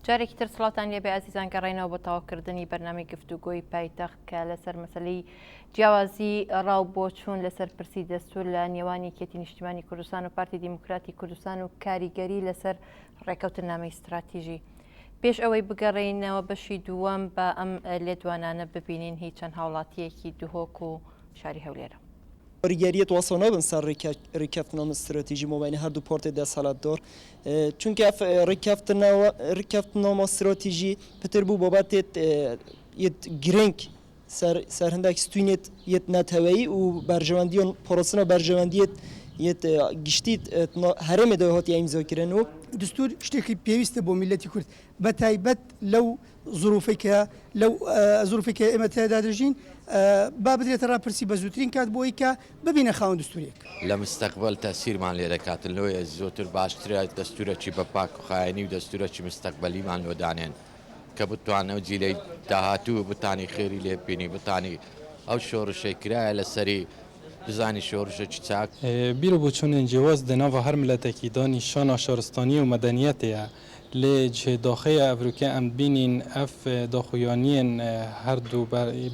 جارێکی تر سڵاوتان لێبێ ئازیزان گەڕێنەوە بۆ تەواوکردنی بەرنامەی گفتوگۆی پایتەخت کە لەسەر مەسلەی جیاوازی ڕاو بۆچوون لەسەر پرسی دەستور لە نێوان یەکێتی نیشتیمانی کوردستان و پارتی دیموکراتی کوردستان و کاریگەری لەسەر ڕێکەوتنامەی ستراتیژی. پێش ئەوەی بگەڕێینەوە بەشی دووەم بە ئەم لێدوانانە ببینین هی چەند هاوڵاتیەکی دهۆک و شاری هەولێرە. کاریگەریت وەسڵ نابن سەر ڕیککەفتنامە ستراتیژی مابەین هەردوو پارتی دەسەڵاتدار چونکە ئەف ڕیککەفتنامە ستراتیژی پتر بوو بابەتێت یت گرنگ سەر سەر هەندێک ستوینێت یت نەتەوەیی و بەرژەوەندیان پاراستنا بەرژەوەندیت یت گشتی هەرێمێ دا هاتیە ئیمزا کرن و دستور شتێکی پێویستە بۆ میللەتی کورد بە تایبەت لەو زروفەی کە لەو زروفەی کە ئێمە تیایدا دەژین با بدرێتە ڕاپرسی بە زووترین کات بۆ ئەوەی کە ببینە خاوەن دستورێک. لە مستەقبەل تەئسیرمان لێ دەکاتن لۆیە زۆتر باشترە دەستورەکی بە پاک و خایەنی و دەستورەکی مستەقبەلیمان لۆ دانێن کە بتوان ئەو جیلەی داهاتوو بتانی خێری لێ ببینی بتانی ئەو شۆرشەی کرایە لەسەری بزانی شۆرشەکی چاک بیر و بۆچوونên cêwaz di nava her miletekî de nîşana şaristaniyê û medeniyetê ye. Lê cihê daxê ye ev rûke em dibînîn ev daxuyaniyên her du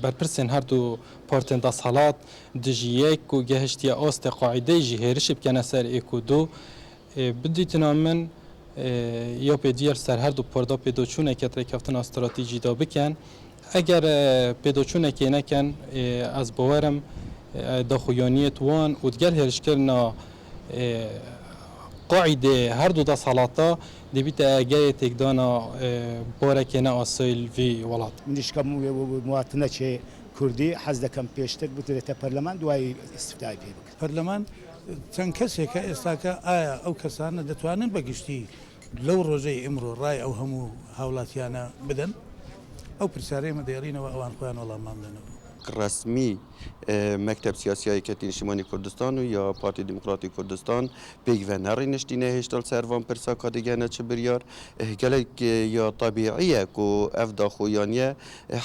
berpirsên her du partên desthilat dijî yek ku gehiştiye astê qaîdeyê jî hêrişê bikene ser êk û du. Bi dîtina min ya pêdiyê li ser her du parda pêdoçûneke di rêkeftina stratejî de bikin. Eger pêdoçûnekê nekin ez bawer im daxuyaniyê wan û digel hêrişkirina Qaîdê her du desthelata dê bîte egerê têkdana barekê ne asayî li vî welat. منیش کە مواطنەکێ کوردی حەز دەکەم پێشتر بدرێتە پەرلەمان دوایی ئیستفتای پێ بکرێت. پەرلەمان چەند کەسێکە ئێستاکە ئایا ئەو کەسانە دەتوانن بە گشتی لەو ڕۆژەی ئیمڕۆ ڕای ئەو هەموو هاوڵاتیانە بدەن؟ ئەو پرسیارە ئێمە دەیڵینەوە ئەوان خۆیان وەڵاممان بدەنەوە. ڕەسمی مەکتەب سیاسیا یەکێتی نیشتیمانی کوردستان و یا پارتی دیموکراتی کوردستان پێکڤە نەڕینشتینە هێشتا لەسەر ڤان پرسا کا دگەنە چ بریار گەلەک یا تەبیعیە کو ئەڤ داخویانیە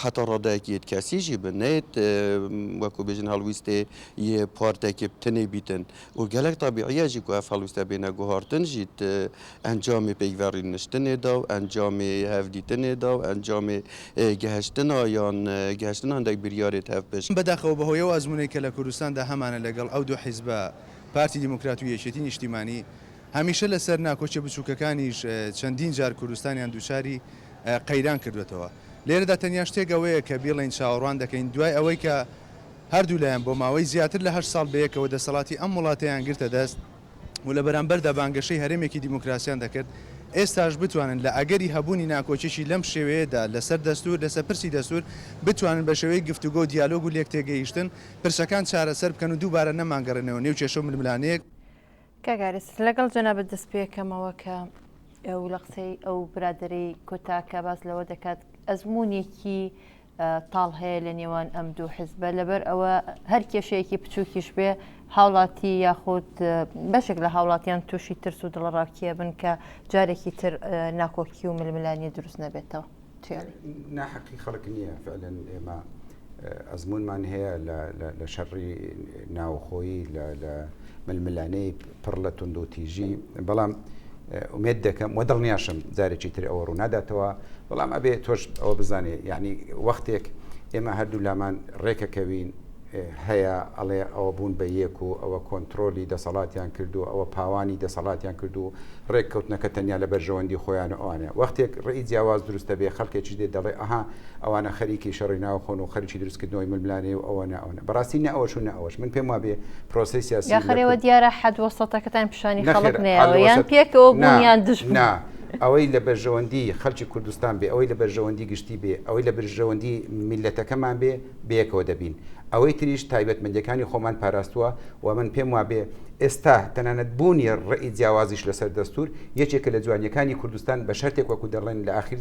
حەتا ڕادەیەک یێت کەسی ژی بن نەیێت وەکو بێژن هەڵویستێ یێ پارتێکێ بتنێ بیتن و گەلەک تەبیعیە ژی کو ئەڤ هەڵویستە بێنە گوهارتن ژی ت ئەنجامێ پێکڤە ڕینشتنێ دا و ئەنجامێ هەڤدیتنێ دا و ئەنجامێ گەهشتنا یان گەهشتنا هەندەک بریارێت هەڤپشت. بەداخەوە بەهۆی ئەو ئەزموونەی کە لە کوردستاندا هەمانە لەگەڵ ئەو دوو حیزبە پارتی دیموکرات و یەکێتی نیشتیمانی هەمیشە لەسەر ناکۆکیە بچووکەکانیش چەندین جار کوردستانیان دووچاری قەیران کردووەتەوە. لێرەدا تەنیا شتێک ئەوەیە کە بیڵێین چاوەڕوان دەکەین دوای ئەوەی کە هەردوو لایەن بۆ ماوەی زیاتر لە هەشت ساڵ بەیەکەوە دەسەڵاتی ئەم وڵاتەیان گرتە دەست و لە بەرامبەردا بانگەشەی هەرێمێکی دیموکراسیان دەکرد ئێستاش بتوانن لە ئەگەری هەبوونی ناکۆکیی لەم شێوەیەدا لەسەر دەستوور لەسەر پرسی دەستوور بتوانن بە شێوەی گفتوگۆ و دیالۆگ و لێکتێگەیشتن پرسەکان چارەسەر بکەن و دووبارە نەمانگەڕێنەوە نێو کێشە و ململانێیەک. کاک ئارس لەگەڵ جەنابت دەست پێکەمەوە کە ئەو لە قسەی ئەو برادەرەی کۆتا کە باس لەوە دەکات ئەزمونێکی تاڵ هەیە لە نێوان ئەم دوو حزبە لەبەر ئەوە هەر کێشەیەکی بچووکیش بێ هاوڵاتی یاخود بەشێک لە هاوڵاتیان تووشی ترس و دڵەڕاوکیە بن کە جارێکی تر ناکۆکی و ململانێ دروست نەبێتەوە. ناحەقی خەڵک نییە فعلەن ئێمە ئەزمونمان هەیە لە شەڕی ناوخۆیی لە ململانێی پڕ لە توندوتیژی بەڵام ئومێد دەکەم و دڵنیاشم جارێکی تر ئەوە ڕووناداتەوە بەڵام ئەبێ تۆش ئەوە بزانێ یعنی وەختێک ئێمە هەردوو لامان ڕێکەکەوین هەیە ئەڵێ ئەوە بوون بە یەک و ئەوە کۆنترۆلی دەسەڵاتیان کردو ئەوە پاوانی دەسەڵاتیان کردو ڕێککەوتنەکە تەنیا لە بەرژەوەندی خۆیان و ئەوانە وەختێک ڕێی جیاواز دروستە بێ خەڵکێکی دێت دەڵێ ئەها ئەوانە خەریکی شەڕی ناوخۆن و خەریکی دروستکردنەوەی ململانێ و ئەوەنە ئەوەنە بەڕاستی نە ئەوەش و نە ئەوەش من پێم وابێ پرۆسەی سیاسی یاخر ئێوە دیارە حەد وەسەتەکەتان پیشانی خەڵک نەیاوە یان پێکەوە بوون یان دژ بوون. نا ئەوەی لە بەرژەوەندی خەڵکی کوردستان بێ ئەوەی لە بەرژەوەندی گشتی بێ ئەوەی لە بەرژەوەندی میللەتەکەمان بێ بەیەکەوە دەبین ئەوەی تریش تایبەتمەندیەکانی خۆمان پاراستووە و من پێم وابێ ئێستا تەنانەت بوونی ڕەئی جیاوازیش لەسەر دەستوور یەکێکە لە جوانیەکانی کوردستان بە شەرتێک وەکو دەڵێن لە ئاخیر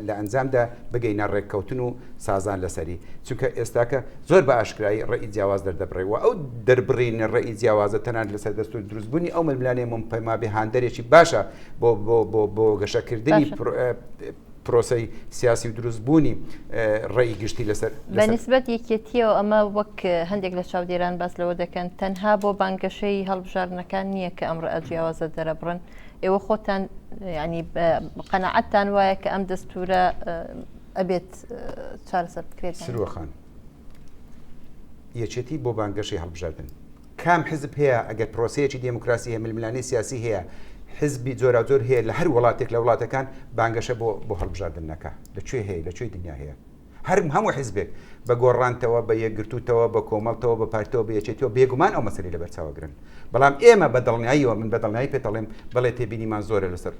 لە ئەنجامدا بگەینە ڕێککەوتن و سازان لەسەری چونکە ئێستاکە زۆر بە ئاشکرایی ڕەئی جیاواز دەردەبڕێ و ئەو دەربڕینە ڕەئی جیاوازە تەنانەت لەسەر دەستوور دروستبوونی ئەو ململانێ من پێم وابێ هاندەرێکی باشە بۆ بۆ بۆ بۆ گەشەکردنی باشە. پرۆسەی سیاسی و دروستبوونی ڕێی گشتی لەسەر بە نسبەت یەکێتیەوە ئەمە وەک هەندێک لە چاودێران باس لەوە دەکەن تەنها بۆ بانگەشەی هەڵبژاردنەکان نییە کە ئەم ڕئ جیاوازە دەرەبڕن ئێوە خۆتان ینی قەنەعەتتان وایە کە ئەم دەستورە ئەبێت چارەسەر بکرێت سروەخان یەکێتی بۆ بانگەشەی هەڵبژاردن کام حزب هەیە ئەگەر پرۆسەیەکی دێموکراسی هەیە ململانێی سیاسی هەیە حزبی جۆراوجۆر هەیە لە هەر وڵاتێک لە وڵاتەکان بانگەشە بۆ بۆ هەڵبژاردن نەکا لە کوێ هەیە لە کوێی دنیا هەیە هەر هەموو حزبێک بە گۆڕانتەوە بە یەکگرتووتەوە بە کۆمەڵتەوە بە پارتەوە بە یەکێتیەوە بێگومان ئەو مەسەلەی لەبەر چاوەگرن بەڵام ئێمە بە دڵنیاییەوە من بە دڵنیایی پێت دەڵێم بەڵێ تێبینیمان زۆرە لەسەر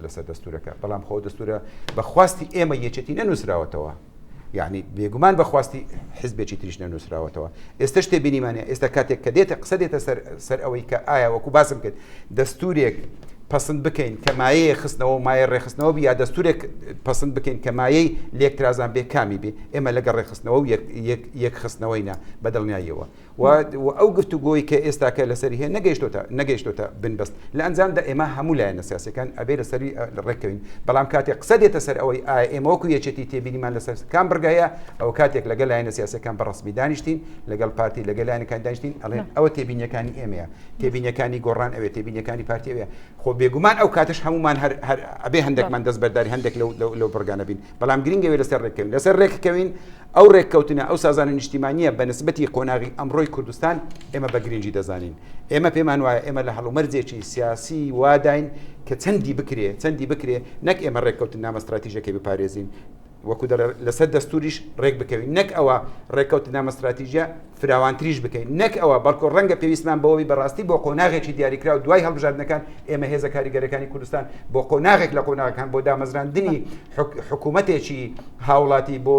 لەسەر دەستورەکە بەڵام خۆ دەستورە بە خواستی ئێمە یەکێتی نەنووسراوەتەوە یەعنی بێگومان بە خواستی حزبێکی تریش نەنووسراوەتەوە. ئێستەش تێبینیمان هەیە، ئێستا کاتێک کە دێتە قسە دێتە سەر سەر ئەوەی کە ئایا وەکو باسم کرد دەستوورێک پەسند بکەین کە مایەی خستنەوە و مایەی ڕێکخستنەوە بی یا دەستوورێک پەسند بکەین کە مایەی لێکترازان بێ کامی بێ ئێمە لەگەڵ ڕێکخستنەوە و یەک یەک یەکخستنەوەینە بە دڵنیاییەوە. و ئەو گفتوگۆی کە ئێستاکە لەسەری هەیە نەگەیشتۆتە نەگەیشتۆتە بنبەست لە ئەنجامدا ئێمە هەموو لایەنە سیاسەکان ئەبێ لەسەری ڕێککەوین بەڵام کاتێک قسە دێتە سەر ئەوەی ئایا ئێمە وەکو یەکێتی تێبینیمان لەسەر کام بڕگە هەیە ئەو کاتێک لەگەڵ لایەنە سیاسەکان بە ڕەسمی دانیشتین لەگەڵ پارتی لەگەڵ لایەنەکان دانیشتین ئەڵێن ئەوە تێبینیەکانی ئێمەیە تێبینیەکانی گۆڕان ئەوێ تێبینیەکانی پارتی ئەوێ خۆ بێگومان ئەو کاتش هەمومان هەر هەر ئەبێ هەندێکمان دەست بەرداری هەندێک لەو لەو بڕگانە بین بەڵام گرنگەوێ لەسەر ڕێککەوین لەسەر ڕێککەوین ئەو رێککەوتنە، ئەو سازانە نیشتیمانییە بە نسبەتی قۆناغی ئەمڕۆی کوردستان ئێمە بە گرنگی دەزانین. ئێمە پێمان وایە ئێمە لە هەڵومەرجێکی سیاسی واداین کە چەندی بکرێ، چەندی بکرێ نەک ئێمە رێککەوتننامە ستراتیژەکەی بپارێزین، وەکو دەڵێ لەسەر دەستوریش رێک بکەوین، نەک ئەوە رێککەوتننامە ستراتیژە فراوانتریش بکەین، نەک ئەوە بەڵکو رەنگە پێویستمان بەوەی بەڕاستی بۆ قۆناغێکی دیاریکراو دوای هەڵبژاردنەکان ئێمە هێزە کاریگەرەکانی کوردستان بۆ قۆناغێک لە قۆناغەکان بۆ دامەزراندنی حکوومەتێکی هاوڵاتی بۆ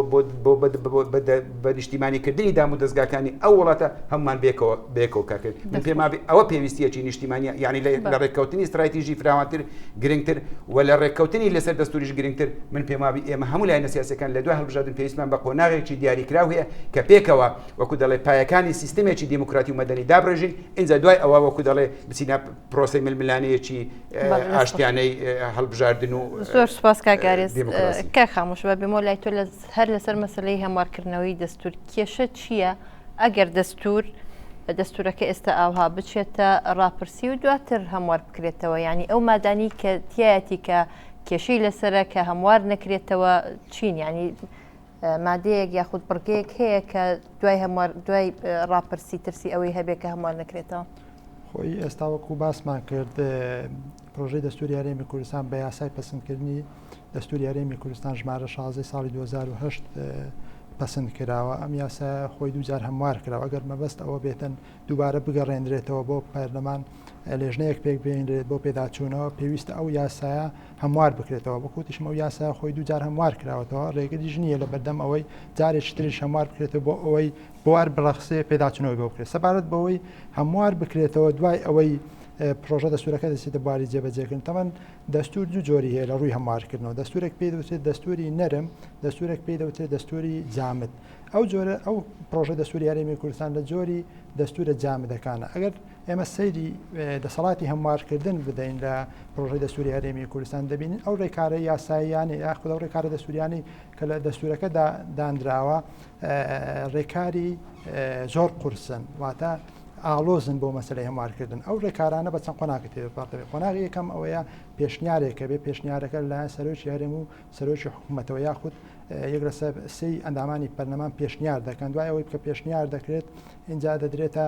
بە نیشتیمانیکردنی دام و دەستگاکانی ئەو وڵاتە هەمومان بێکەوە بێکەوە کارکرد من پێم وابێ ئەوە پێویستیەکی نیشتیمانیە یعنی لە ڕێککەوتنی ستراتیژی فراوانتر گرنگتر و لە ڕێککەوتنی لەسەر دەستوریش گرنگتر من پێم وابێ ئێمە هەموو لایەنە سیاسەکان لە دوای هەڵبژاردن پێویستمان بە قۆناغێکی دیاریکراو هەیە کە پێکەوە وەکو دەڵێ پایەکانی سیستمێکی دیموکراتی و مەدەنی دابڕێژین ئینجا دوای ئەوە وەکو دەڵێ بچینە پرۆسەی ململانێیەکی ئاشتیانەی هەڵبژاردن و زۆر سوپاس کاک ئارێز. کاک خامۆش با بێمەوە لای تۆ هەر لەسەر مەسەلەی هەموارکردنەوەی دەستور کێشە چییە ئەگەر دەستور دەستورەکە ئێستا ئاوها بچێتە ڕاپرسی و دواتر هەموار بکرێتەوە یعنی ئەو مادانی کە تایەتی کە کێشەی لەسرە کە هەموار نەکرێتەوە چین یعنی مادەیەک یاخود بڕگەیەک هەیە کە دوای هەموار دوای ڕاپرسی ترسی ئەوەی هەبێ کە هەموار نەکرێتەوە؟ خۆی ئێستا وەکو باسمان کرد پرۆژەی دەستوری هەرێمی کوردستان بە یاسای پەسەندکردنی دەستوری هەرێمی کوردستان ژمارە 16 ساڵی 2008 پەسند کراوە ئەم یاسا خۆی دووجار هەموار کراوە ئەگەر مەبەست ئەوە بێتن دووبارە بگەڕێنرێتەوە بۆ پەرلەمان لێژنەیەک پێک بێنرێت بۆ پێداچوونەوە پێویستە ئەو یاسایە هەموار بکرێتەوە وەکو وتیشم ئەو یاسایە خۆی دووجار هەموار کراوەتەوە ڕێگریش نییە لە بەردەم ئەوەی جارێکی تریش هەموار بکرێتەوە بۆ ئەوەی بوار بڕەخسێ پێداچوونەوەی بۆ بکرێت سەبارەت بەوەی هەموار بکرێتەوە دوای ئەوەی پرۆژە دەستورەکە دەچێتە بواری جێبەجێکردن تەمەن دەستور دوو جۆری هەیە لە ڕووی هەموارکردنەوە دەستورێک پێی دەوترێت دەستوری نەرم دەستورێک پێی دەوترێت دەستوری جامد ئەو جۆرە ئەو پرۆژە دەستوری هەرێمی کوردستان لە جۆری دەستورە جامدەکانە ئەگەر ئێمە سەیری دەسەڵاتی هەموارکردن بدەین لە پرۆژەی دەستوری هەرێمی کوردستان دەبینین ئەو ڕێکارە یاساییانەی یاخود ئەو ڕێکارە دەستوریانەی کە لە دەستورەکەدا دانراوە ڕێکاری زۆر قورسن واتە ئاڵۆزن بۆ مەسلەی هەموارکردن ئەو ڕێکارانە بە چەند قۆناغی تێپەڕ دەبێت قۆناغی یەکەم ئەوەیە پێشنیارێکە بێ پێشنیارەکە لەلایەن سەرۆکی هەرێم و سەرۆکی حکوومەتەوە یاخود یەک لەسەر سێی ئەندامانی پەرلەمان پێشنیار دەکەن دوای ئەوەی کە پێشنیار دەکرێت اینجا دەدرێتە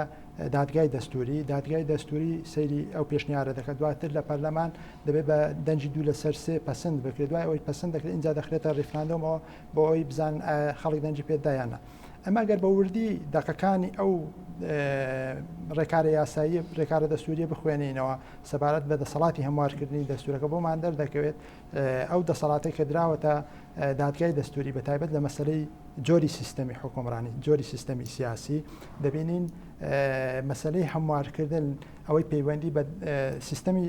دادگای دەستوری، دادگای دەستوری سەیری ئەو پێشنیارە دەکات، دواتر لە پەرلەمان دەبێت بە دەنگی دوو لەسەر سێ پەسند بکرێت، دوای ئەوەی پەسند دەکرێت ئینجا دەخرێتە ڕیفراندۆمەوە بۆ ئەوەی بزانن ئایا خەڵک دەنگی پێ دا یان نا. ئەمە ئەگەر بە وردی دەقەکانی ئەو ڕێکارە یاساییە، ڕێکارە دەستوریە بخوێنینەوە سەبارەت بە دەسەڵاتی هەموارکردنی دەستورەکە بۆمان دەردەکەوێت ئەو دەسەڵاتەی کە دراوەتە دادگای دەستوری بە تایبەت لە مەسەلەی جۆری سیستەمی حوکمڕانی، جۆری سیستەمی سیاسی، دەبینین مەسەلەی هەموارکردن ئەوەی پەیوەندی بە سیستەمی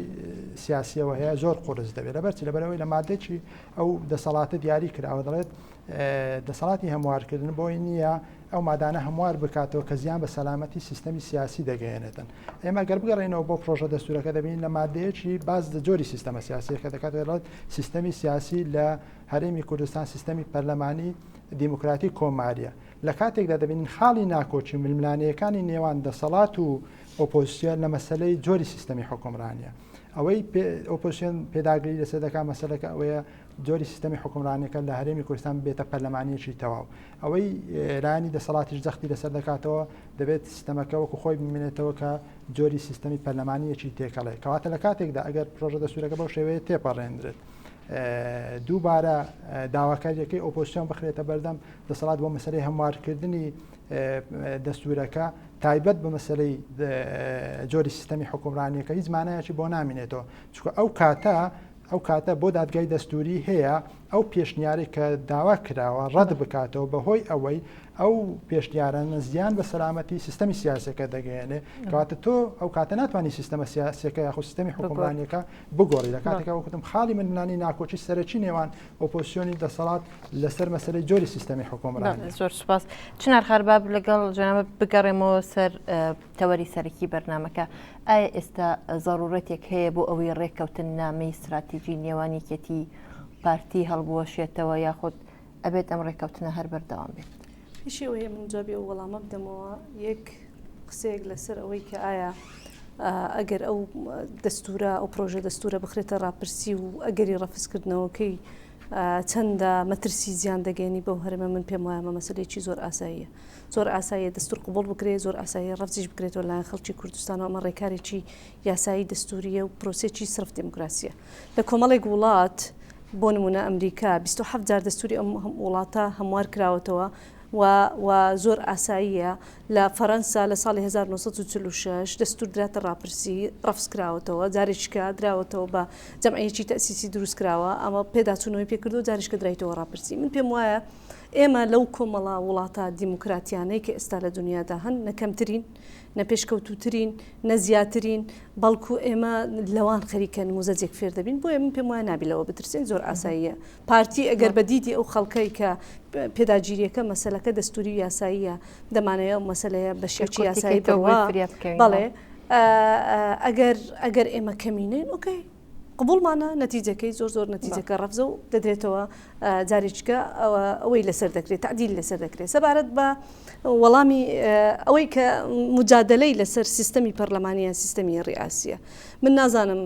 سیاسیەوە هەیە زۆر قورس دەبێت لەبەرچی لەبەرەوەی لە مادەکی ئەو دەسەڵاتە دیاری کراوە دەڵێت دەسەڵاتی هەموارکردن بۆی نییە ئەو مادانە هەموار بکاتەوە کە زیان بە سەلامەتی سیستەمی سیاسی دەگەیەنێتن. ئێمە گەر بگەڕێینەوە بۆ پرۆژە دەستوورەکە دەبینین لە مادەیەکی باس لە جۆری سیستەمە سیاسیەکە دەکات و دەڵێت سیستەمی سیاسی لە هەرێمی کوردستان سیستەمی پەرلەمانی دیموکراتی کۆماریە. لە کاتێکدا دەبینین خاڵی ناکۆکی و ململانێیەکانی نێوان دەسەڵات و ئۆپۆزسیۆن لە مەسەلەی جۆری سیستەمی حوکمڕانیە. ئەوەی ئۆپۆزسیۆن پێداگری لەسەر دەکات مەسەلەکە ئەوەیە جۆری سیستەمی حوکمڕانیەکە لە هەرێمی کوردستان ببێتە پەرلەمانیەکی تەواو. ئەوەی لایەنی دەسەڵاتیش جەختی لەسەر دەکاتەوە دەبێت سیستەمەکە وەکو خۆی بمێنێتەوە کە جۆری سیستەمی پەرلەمانیەکی تێکەڵێ. کەواتە لە کاتێکدا ئەگەر پرۆژە دەستورەکە بەو شێوەیە تێپەڕێندرێت دووبارە داواکاریەکەی ئۆپۆزسیۆن بخرێتە بەردەم دەسەڵات بۆ مەسەلەی هەموارکردنی دەستورەکە تایبەت بە مەسەلەی جۆری سیستەمی حکومڕانیەکە هیچ مانایەکی بۆ نامینێتەوە چونکە ئەو کاتە ئەو کاتە بۆ دادگای دەستوری هەیە ئەو پێشنیارەی کە داوا کراوە ڕەت بکاتەوە بەهۆی ئەوەی ئەو پێشنیارانە زیان بە سەلامەتی سیستەمی سیاسەکە دەگەیەنێ کەواتە تۆ ئەو کاتە ناتوانانی سیستەمە سیاسەکە یاخود سیستەمی حکومڕانیەکە بگۆڕی لە کاتێکا وەکوتم خاڵی ململانێی ناکۆکی سەرەکی نێوان ئۆپۆزسیۆنی دەسەڵات لەسەر مەسەلەی جۆری سیستەمی حکومڕانی. زۆر سوپاس چنار خارباب لەگەڵ جەنابت بگەڕێمەوە سەر تەوەری سەرەکی بەرنامەکە ئایا ئێستا زەڕوورەتێک هەیە بۆ ئەوەی ڕێککەوتن نامەی ستراتیجی نێوان یەکێتی پارتی هەڵبوەشێتەوە یاخود ئەبێت ئەم ڕێککەوتنە هەر بەردەوام بێت؟ پێش ئەوەی من جوابی ئەو وەڵامە بدەمەوە یەک قسەیەک لەسەر ئەوەی کە ئایا ئەگەر ئەو دەستورە ئەو پرۆژە دەستورە بخرێتە ڕاپرسی و ئەگەری ڕەفزکردنەوەکەی چەندە مەترسی زیان دەگەێنی بەو هەرێمە من پێم وایە مە مەسلەیەکی زۆر ئاساییە زۆر ئاساییە دەستور قبول بکرێت زۆر ئاساییە ڕەفزیش بکرێتەوە لایەن خەڵکی کوردستانەوە ئەمە ڕێکارێکی یاسایی دەستوریە و پرۆسێکی سرف دیموکراسیە لە کۆمەڵێک وڵات بۆ نمونە ئەمریکا 27 جار دەستوری ئەم وڵاتە هەموار کراوەتەوە و و زۆر ئاساییە لە فەرەنسا لە ساڵی 1946 دەستور دراتە ڕاپرسی ڕەفز کراوەتەوە جارێکیکە دراوەتەوە بە جەمعیەکی تەسیسی دروست کراوە ئەمە پێداچوونەوەی پێکردو جارێکە درایتەوە ڕاپرسی من پێم وایە ئێمە لەو کۆمەڵە وڵاتە دیموکراتیانەی کە ئێستا لە دنیادا هەن نە کەمترین نە پێشکەوتووترین نە زیاترین بەڵکو ئێمە لەوان خەریکە نموزەجێک فێر دەبین بۆیە من پێم وایە نابی لەوە بترسین زۆر ئاساییە پارتی ئەگەر بە دیدی ئەو خەڵکەی کە پێداگیریەکە مەسەلەکە دەستوری و یاساییە دەمانەوێ ئەو مەسەلەیە بە شێوەی یاسایی بڕوا بەڵێ ئەگەر ئەگەر ئێمە کەمینەین ئۆکەی قبوڵمانە نەتیجەکەی زۆر زۆر نەتیجەکە ڕەفزە و دەدرێتەوە جارێکیکە ئەوەی لەسەر دەکرێت تعدیل لەسەر دەکرێت سەبارەت بە وەڵامی ئەوەی کە مجادلەی لەسەر سیستەمی پەرلەمانیان سیستەمی ڕیاسیە من نازانم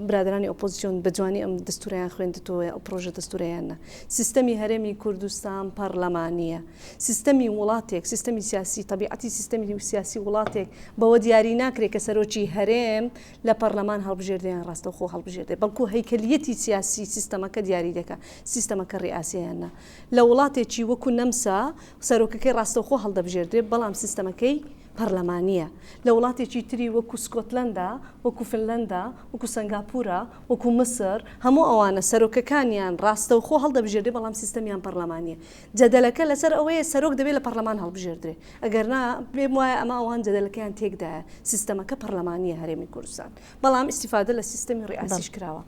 برادرانی ئۆپۆزیسیۆن بە جوانی ئەم دەستورەیان خوێندتەوە ئەو پرۆژە دەستورەیان نە سیستەمی هەرێمی کوردستان پەرلەمانیە سیستەمی وڵاتێک سیستەمی سیاسی تەبیعەتی سیستەمی سیاسی وڵاتێک بەوە دیاری ناکرێت کە سەرۆکی هەرێم لە پەرلەمان هەڵبژێردێ یان ڕاستەوخۆ هەڵبژێردێ بەڵکو هەیکەلیەتی سیاسی سیستەمەکە دیاری دەکا سیستەمەکە ڕیاسیە یان نا لە وڵاتێکی وەکو نەمسا سەرۆکەکەی ڕاستەوخۆ هەڵدەبژێردرێ بەڵام سیستەمەکەی پەرلەمانیە لە وڵاتێکی تری وەکو سکۆتلەندا وەکو فنلەندا وەکو سەنگاپورە وەکو مسر هەموو ئەوانە سەرۆکەکانیان ڕاستەوخۆ هەڵدەبژێردێ بەڵام سیستەمیان پەرلەمانیە جەدەلەکە لەسەر ئەوەیە سەرۆک دەبێت لە پەرلەمان هەڵبژێردرێ ئەگەر نا پێم وایە ئەمە ئەوان جەدەلەکەیان تێکدایە سیستەمەکە پەرلەمانیە هەرێمی کوردستان بەڵام ئیستیفادە لە سیستەمی ڕیاسیش کراوە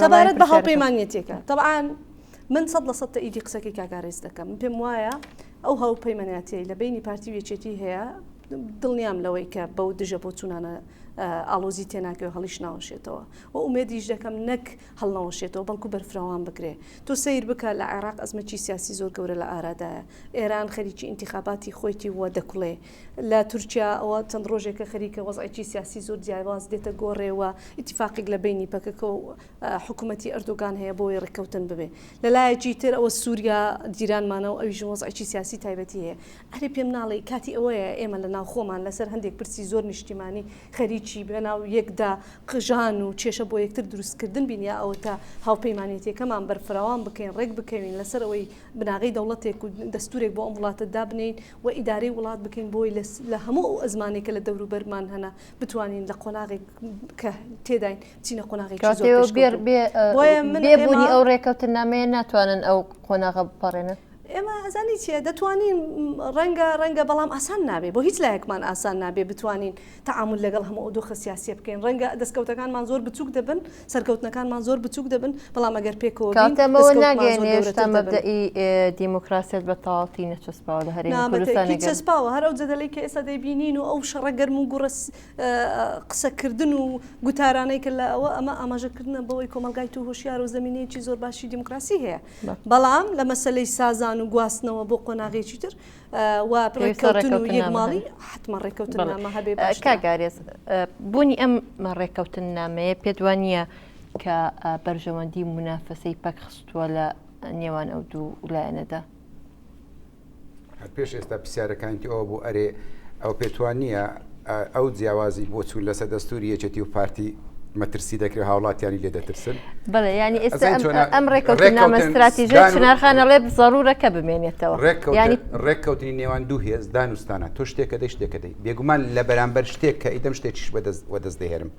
سەبارەت بە هاوپەیمانیەتێکە تەبعەن من 100% تەئیدی قسەکەی کاک ئارێز دەکەم من پێم وایە ئەو هاوپەیمانیەتیەی لە بەینی پارتی و یەکێتی هەیە دڵنیام لەوەی کە بەو دژە بۆچوونانە ئاڵۆزی تێناکەوێ هەڵیش ناوەشێتەوە و ئومێدیش دەکەم نەک هەڵنەوەشێتەوە بەڵکو بەرفراوان بکرێ تۆ سەیر بکە لە عێراق ئەزمەکی سیاسی زۆر گەورە لە ئارادایە ئێران خەریکی ئینتیخاباتی خۆیتی و دەکوڵێ لە تورکیا ئەوە چەند ڕۆژێکە خەریکە وەزعێکی سیاسی زۆر جیاواز دێتە گۆڕێ و ئیتیفاقێک لە بەینی پەکەکە و حکوومەتی ئەردۆگان هەیە بۆی ڕێککەوتن ببێ لە لایەکی تر ئەوە سووریا جیرانمانە و ئەویش وەزعێکی سیاسی تایبەتی هەیە ئەرێ پێم ناڵێی کاتی ئەوەیە ئێمە لە ناوخۆمان لەسەر هەندێک پرسی زۆر نیشتیمانی خەریکی بەناو یەکدا قژان و کێشە بۆ یەکتر دروستکردن بین یا ئەوەتا هاوپەیمانێتیەکەمان بەرفراوان بکەین ڕێک بکەوین لەسەر ئەوەی بناغەی دەوڵەتێک و دەستورێک بۆ ئەم وڵاتە دابنێین و ئیدارەی وڵات بکەین بۆی لە هەموو ئەو ئەزمانەی کە لە دەوروبەرمان هەنە بتوانین لە قۆناغێک کە تێداین بچینە قۆناغێکی زۆر پێشکەوتوو. بۆیە من بێ بوونی ئەو ڕێکەوتننامەیە ناتوانن ئەو قۆناغە بپەڕێنن. ئێمە ئەزانی چیە دەتوانین ڕەنگە ڕەنگە بەڵام ئاسان نابێ بۆ هیچ لایەکمان ئاسان نابێ بتوانین تەعامول لەگەڵ هەموو ئەو دۆخە سیاسیە بکەین ڕەنگە دەستکەوتەکانمان زۆر بچووک دەبن سەرکەوتنەکانمان زۆر بچووک دەبن بەڵام ئەگەر پێکەوە بین کەواتە ئەمە دەستکەوتمان ناگەیەنێ زۆر هێشتا گەورەتر دەبن. مەبدەئی دیموکراسیەت بە تەواوەتی نەچەسپاوە لە هەرێمی نا بە کوردستان تەئکید ئەگەر چەسپاوە هەر ئەو جەدەلەی کە ئێستا دەیبینین و ئەو شەڕە گەرم و گوڕە قسەکردن و گوتارانەی کە لە ئەوە ئەمە ئاماژەکردنە بەوەی کۆمەڵگای تو هۆشیارە و زەمینەیەکی زۆر باشی دیموکراسی هەیە بەڵام لە مەسەلەی سازان و گواستنەوە بۆ قۆناغێکی تر و ڕێککەوتن و یەکماڵی حتمما ڕێککەوتننامە هەبێ باشترە. کاک ئارێز بوونی ئەم ڕێککەوتننامەیە پێت وا نییە کە بەرژەوەندی مونافەسەی پەک خستووە لە نێوان ئەو دوو لایەنەدا؟ هەر پێش ئێستا پرسیارەکانی ئەوە بوو ئەرێ ئەو پێتوان نییە ئەو جیاوازی بۆچوون لەسەر دەستوری یەکێتی و پارتی مەترسی دەکرێت هاوڵاتیانی لێ دەترسن بەڵێ ینی ئێستا ئەم ڕێککەوتنامە استراتیژە چنارخانە ڵێ زەرورە کە بمێنێتەوە ینی ڕێککەوتنی نێوان دوو هێز دانوستانە تۆ شتێکە دەی شتێکە دەی بێگومان لە بەرامبەر شتێک کە ئیدەم شتێکیش بەدەست وەدەست دەهێنم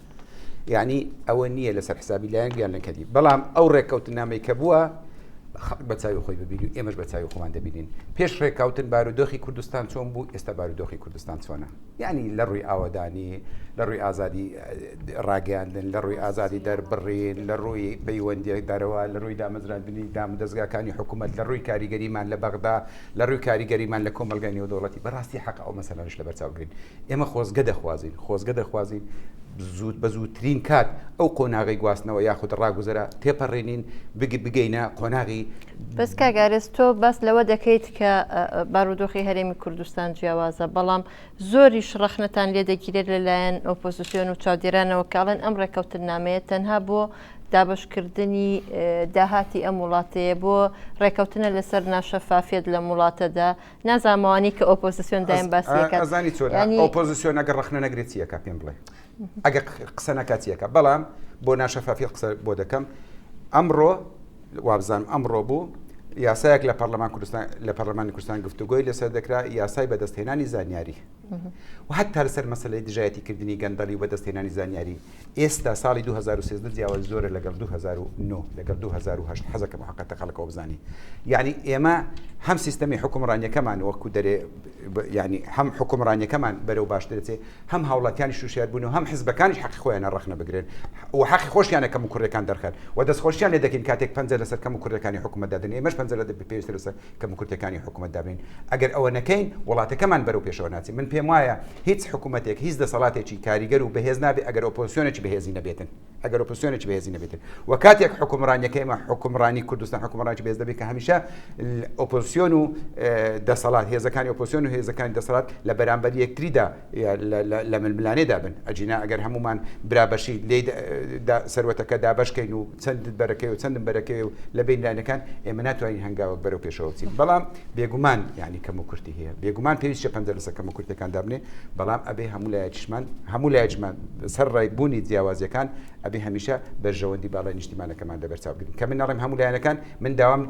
یعنی ئەوە نییە لەسەر حسابی لایەن گیان لەکەدی بەڵام ئەو ڕێککەوتنامەی کە بووە خەڵک بە چاوی خۆی ببینی و ئێمەش بە چاوی خۆمان دەبینین پێش ڕێککەوتن بارودۆخی کوردستان چۆن بوو ئێستا بارودۆخی کوردستان چۆنە یعنی لە ڕووی ئاوەدانی لە ڕووی ئازادی ڕاگەیاندن لە ڕووی ئازادی دەربڕین لە ڕووی پەیوەندی دەرەوە لە ڕووی دامەزراندنی دام و دەزگاکانی حکوومەت لە ڕووی کاریگەریمان لە بەغدا لە ڕووی کاریگەریمان لە کۆمەڵگای نێودەوڵەتی بەڕاستی حەق ئەو مەسەلانەش لەبەرچاو بگرین ئێمە خۆزگە دەخوازین خۆزگە دەخوازین زوو بە زووترین کات ئەو قۆناغی گواستنەوە یاخود ڕاگوزەرە تێپەڕێنین بگەینە قۆناغی بەس کاک ئارێز تۆ باس لەوە دەکەیت کە بارودۆخی هەرێمی کوردستان جیاوازە بەڵام زۆریش ڕەخنەتان لێ دەگیرێت لەلایەن ئۆپۆزیسیۆن و چاودێرانەوە کە ئەڵێن ئەم ڕێککەوتننامەیە تەنها بۆ دابەشکردنی داهاتی ئەم وڵاتەیە بۆ ڕێککەوتنە لەسەر ناشەفافیەت لەم وڵاتەدا نازانم ئەوانەی کە ئۆپۆزیسیۆن دایم باسی ئەکات ئەزانی چۆنە یانی ئۆپۆزیسیۆن ئەگەر ڕەخنە نەگرێت چی ئەکا پێم بڵێ ئەگەر قسە نەکات چی ئەکا بەڵام بۆ ناشەفافیەت قسە بۆ دەکەم ئەمڕۆ وابزانم ئەمڕۆ بوو یاسایەک لە پەرلەمان کوردستان لە پەرلەمانی کوردستان گفتوگۆی لەسەر دەکرا یاسای بەدەستهێنانی زانیاری و حتا لەسەر مەسلەی دژایەتیکردنی گەندەڵی و بەدەستهێنانی زانیاری ئێستا ساڵی 2013 جیاواز زۆرە لەگەڵ 2009 لەگەڵ 2008 حەزەکەم حقەتە خەڵکەوە بزانی یعنی ئێمە هەم سیستەمی حکومڕانیەکەمان وەکو دەرێ یعنی هەم حکومڕانیەکەمان بەرەو باشترێ هەم هاوڵاتیانیش وشیار بوون و هەم حزبەکانیش حەقی خۆیانە ڕەخنە بگرن و حەقی خۆشیانە کەم و کوڕیەکان دەرخەن و دەستخۆشیان لێ دەکەین کاتێک پەنجە لەسەر کەم و کوڕیەکانی حکوومەت دادەنێن ئێمەش پەنجە لە پێویستە لەسەر کەم و کورتەکانی حکوومەت دابنین ئەگەر ئەوە نەکەین وڵاتەکەمان بەرەو پێشەوە ناچین من پێم وایە هیچ حکوومەتێک هیچ دەسەڵاتێکی کاریگەر و بەهێز نابێ ئەگەر ئۆپۆزیسیۆنێکی بەهێزی نەبێتن ئەگەر ئۆپۆزیسیۆنێکی بەهێزی نەبێتن و کاتێک حکومڕانیەکە ئێمە حکومڕانی کوردستان حکومڕانی بەهێز دەبێت کە هەمیشە ئۆپۆزیسیۆن و دەسەڵات هێزەکانی ئۆپۆزیسیۆن و هێزەکانی دەسەڵات لە بەرامبەر یەکتریدا لە ململانێدا بن ئەجینا ئەگەر هەمومان برابەشی لێ سەروەتەکە دابەشکەین و چەند بەرەکەی و چەندم بەرەکەی و لە بین لایەنەکان ئێمە ناتوانین هەنگاوەک بەرەو پێشەوە بچین بەڵام بێگومان یعنی کەم و کورتی هەیە بێگومان پێویستە پەنجە لەسەر کەم و کورتەکان دابنێ بەڵام ئەبێ هەموو لایەکیشمان هەموو لایەکمان سەر ڕای بوونی جیاوازیەکان ئەبێ هەمیشە بەرژەوەندی باڵای نیشتیمانەکەمان لەبەرچاو بگرین کە من ناڵێم هەموو لایەنەکان من داوام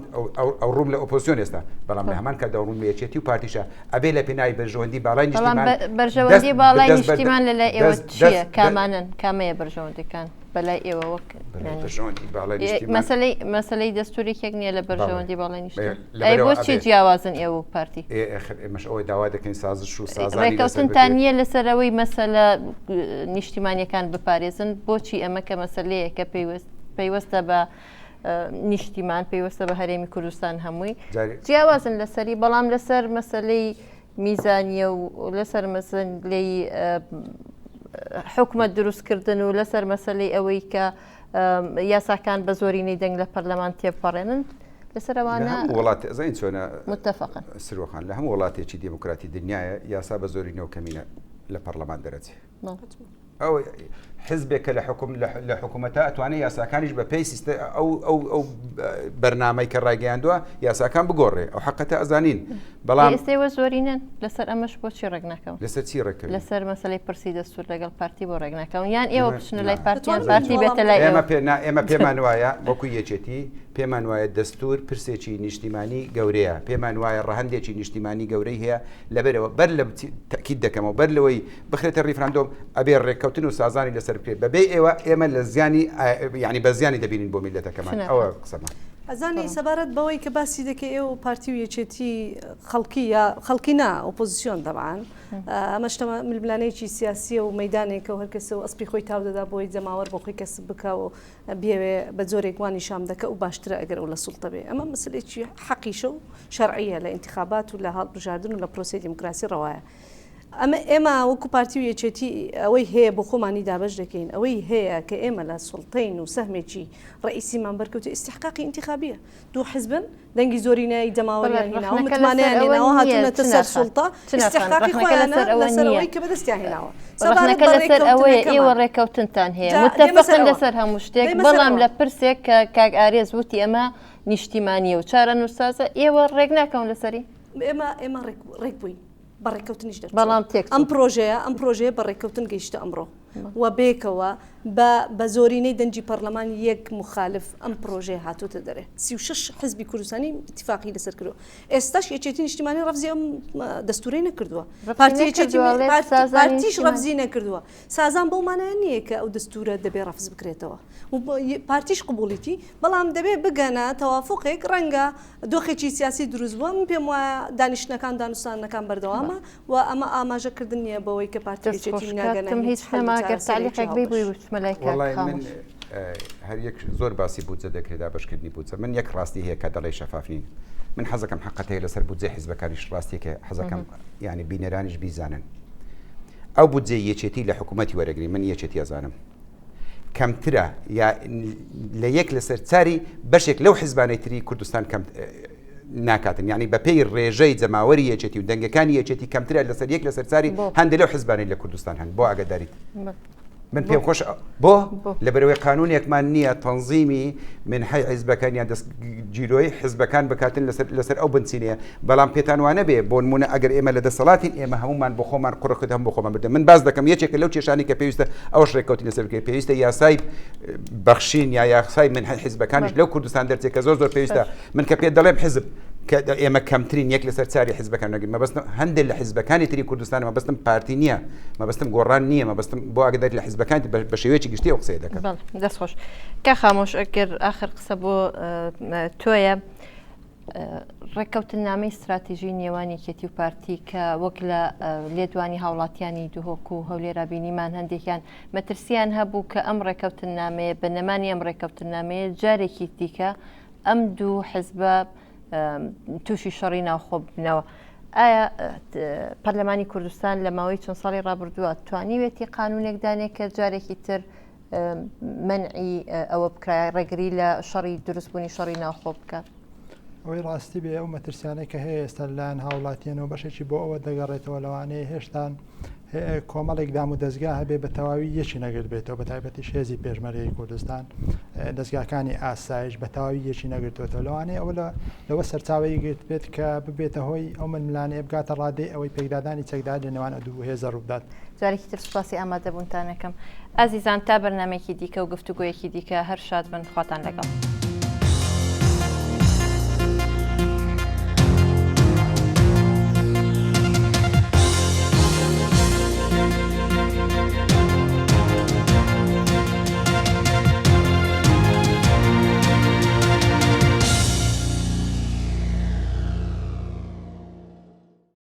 ئەو ڕووم لە ئۆپۆزیسیۆن ئێستا بەڵام لە هەمان کاتدا ڕووم لە یەکێتی و پارتیشە ئەبێ لە پێناوی بەرژەوەندی باڵای بەڵام نیشتیمان بەرژەوەندی دەست باڵای دەست بەر نیشتیمان لە لای ئێوە دەست چییە دەست کامانەن کامەیە بەرژەوەندەکان بەلای ئێوە وەک بەلای یانی بەرژەوەندی باڵای نیشتیمان مەسەلەی مەسەلەی دەستوور یەکێک نییە لە بەڵێ بەرژەوەندی باڵای نیشتیمان ئەی لەبەرەوە بۆچی ئەبێ جیاوازن ئێوە و پارتی ئێ ئێخر ئێمەش ئەوە داوا دەکەین سازش و سازانی لەسەر ڕێکەوتنتان بکرێت نییە لەسەر ئەوەی مەسەلە نیشتیمانیەکان بپارێزن بۆچی ئەمە کە مەسەلەیەکە پەیوەست پەیوەستە بە نیشتیمان پەیوەستە بە هەرێمی کوردستان هەمووی جیاوازن لەسەری بەڵام لەسەر مەسلەی میزانیە و لەسەر مەسلەی حکومەت دروستکردن و لەسەر مەسلەی ئەوەی کە یاساکان بە زۆرینەی دەنگ لە پەرلەمان تێپەڕێنن لەسەر ئەوانە وڵات ئەزانین چۆنە متفقن سروخان لە هەموو وڵاتێکی دیموکراتی دنیاە یاسا بە زۆرینەوە کەمینە لە پەرلەمان دەرەچێ ئەو حزبێک کە لە حکوم لە حکوومەتە ئەتوانێت یاساکانیش بە پێی سیستە ئەو ئەو ئەو بەرنامەی کە ڕایگەیاندووە یاساکان بگۆڕێ ئەو حقەتە ئەزانین بەڵام ئێستێوە زۆرینەن لەسەر ئەمەش بۆچی ڕێک ناکەون لەسەر چی ڕێکەوت لەسەر مەسلەی پرسی دەستور لەگەڵ پارتی بۆ ڕێک ناکەون یان ئێوە بچنە لای پارتیان پارتی بێتە لای ئێمە پێ نا ئێمە پێمان وایە وەکو یەکێتی پێمان وایە دەستور پرسێکی نیشتیمانی گەورەیە پێمان وایە ڕەهەندێکی نیشتیمانی گەورەی هەیە لەبەرەوە بەر لە تەکید دەکەمەوە بەر لەوەی بخرێتە ڕیفراندۆم ئەبێ ڕێککەوتن و سازانی لەسەر بکرێت بەبێ ئێوە ئێمە لە زیانی یعنی بە زیانی دەبینین بۆ میلەتەکەمان ئەوە قسەمان. ئەزانی سەبارەت بەوەی کە باسی دەکەی ئێوە و پارتی و یەکێتی خەڵکی یا خەڵکی نا ئۆپۆزیسیۆن دەبان ئەمە شتە ململانێکی سیاسیە و مەدانێکە و هەرکەسە و ئەسپی خۆی تاو دەدا بۆی جەماوەر بۆ خۆی کەسب بکە و بێوێ بە جۆرێک وا نیشان بدە کە ئەو باشترە ئەگەر ئەو لە سوڵتە بێ ئەمە مەسلێکی حەقیشە و شەرعیە لە ئینتخابات و لە هەڵبژاردن و لە پرۆسەی دیموکراسی ڕەوایە ئەمە ئێمە وەکو پارتی و یەکێتی ئەوەی هەیە بۆ خۆمانی دابەش دەکەین ئەوەی هەیە کە ئێمە لە سوڵتەین و سەهمێکی ڕئیسیمان بەرکەوتە ئیستحقاقی ئینتخابیە دوو حزبن دەنگی زۆرینەی جەماوەریان هێناوە متمانەیان هێناوە هاتوونەتە سەر سوڵتە ئیستحقاقی خۆیانە لەسەر ئەوەی کە بەدەستیان هێناوە. ڕەخنەکە لەسەر ئەوەیە ئێوە ڕێککەوتنتان هەیە متفقن لەسەر هەموو شتێک بەڵام لە پرسێک کە کاک ئارێز وتی ئەمە نیشتیمانیە و چارەنووسسازە ئێوە ڕێک ناکەون لەسەری؟ ئێمە ئێمە ڕێک بووین بە ڕێککەوتنیش دەرچوو بەڵام تێک ئەم پرۆژەیە ئەم پرۆژەیە بە ڕێککەوتن گەیشتە ئەمڕۆ و بێکەوە بە بە زۆرینەی دەنگی پەرلەمان یەک مخالف ئەم پرۆژەیە هاتۆتە دەرێ 36 حزبی کوردستانی اتفاقی لەسەر کردووە ئێستاش یەکێتی نیشتیمانی ڕەفزی ئەم دەستورەی نەکردووە پارتی یەکێتی پارتیش ڕەفزی نەکردووە سازان بەو مانایە نییە کە ئەو دەستورە دەبێ ڕەفز بکرێتەوە پارتیش قبوڵیتی بەڵام دەبێ بگەنە تەوافقێک ڕەنگە دۆخێکی سیاسی دروست بووە من پێم وایە دانیشتنەکان دانوستانەکان بەردەوامە و ئەمە ئاماژە کردن نییە بەوەی کە پارتی یەکێتی ناگەنە هیچ نەما گەر تەعلیقێک بی بووی بچمە لای کاک خاموش. هەر یەک زۆر باسی بودجە دەکرێت دابەشکردنی بودجە من یەک ڕاستی هەیە کە دەڵێ شەفاف نین من حەزەکەم حەقەت هەیە لەسەر بودجەی حیزبەکانیش ڕاستیەکە حەزەکەم یعنی بینەرانیش بیزانن ئەو بودجەی یەکێتی لە حکوومەتی وەرەگری من یەکێتی ئەزانم کەمترە یا لە یەک لەسەر چاری بەشێک لەو حزبانەی تری کوردستان کەم ناکاتن یعنی بەپێی ڕێژەی جەماوەری یەکێتی و دەنگەکانی یەکێتی کەمترە لەسەر یەک لەسەر چاری هەندێک لەو حزبانەی لە کوردستان هەن بۆ ئاگداریت من پێم خۆش بۆ لەبەرەوەی قانونێکمان نییە تەنزیمی من حی حیزبەکان یان دەست گیرۆی حزبەکان بکاتن لەسەر لەسەر ئەو بنچینەیە بەڵام پێتان وانە بێ بۆنمونە ئەگەر ئێمە لە دەسەڵاتین ئێمە هەمومان بۆ خۆمان قڕکرد هەم بۆ خۆمان بردن من باز دەکەم یەکێکە لەو کێشانی کە پێویستە ئەوش ڕێککەوتین لەسەر بکەین پێویستە یاسای بەخشین یا یاسای من حیزبەکانیش لەو کوردستان دەرچێت کە زۆر زۆر پێویستە من کە پێت دەڵێم حزب کە ئێمە کەمترین یەک لەسەر چاری حزبەکان نەگرین مەبەستم هەندێک لە حزبەکانی تری کوردستان مەبەستم پارتی نییە مەبەستم گۆڕان نییە مەبەستم بۆ ئاگداری لە حزبەکان بە شێوەیەکی گشتی ئەو قسەیە دەکەم دەست خۆش کە خامۆش ئەگەر ئاخر قسە بۆ تۆیە ڕێککەوتننامەی ستراتیژی نێوان یەکێتی و پارتی کە وەک لە لێدوانی هاوڵاتیانی دهۆک و هەولێرا بینیمان هەندێکیان مەترسیان هەبوو کە ئەم ڕێککەوتننامەیە بە نەمانی ئەم ڕێککەوتننامەیە جارێکی دیکە ئەم دوو حزبە تووشی شەڕی ناوخۆ ببنەوە. ئایا پەرلەمانی کوردستان لە ماوەی چەند ساڵی ڕابردووە توانیوێتی قانونێک دانێ کە جارێکی تر مەنعی ئەوە بکرایە ڕێگری لە شەڕی دروستبوونی شەڕی ناوخۆ بکات؟ ئەوەی ڕاستی بێ ئەو مەترسیانەی کە هەیە ئێستا لەلایەن هاوڵاتیانەوە بەشێکی بۆ ئەوە دەگەڕێتەوە لەوانەیە هێشتان کۆمەڵێک دام و دەزگا هەبێ بە تەواوی یەکی نەگرتبێتەوە بە تایبەتیش هێزی پێشمەرگەی کوردستان دەزگاکانی ئاسایش بە تەواوی یەکی نەگرتوێتەوە لەوانەیە ئەوە لەوە سەرچاوەی گرت بێت کە ببێتە هۆی ئەو ململانێ بگاتە ڕادەی ئەوەی پێکدادانی چەکدار لە نێوان ئەو دوو هێزە ڕووبدات. جارێکی تر سوپاسی ئامادەبوونتان ئەکەم ئازیزان تا بەرنامەیەکی دیکە و گفتوگۆیەکی دیکە هەر شاد بن خواتان لەگەڵ.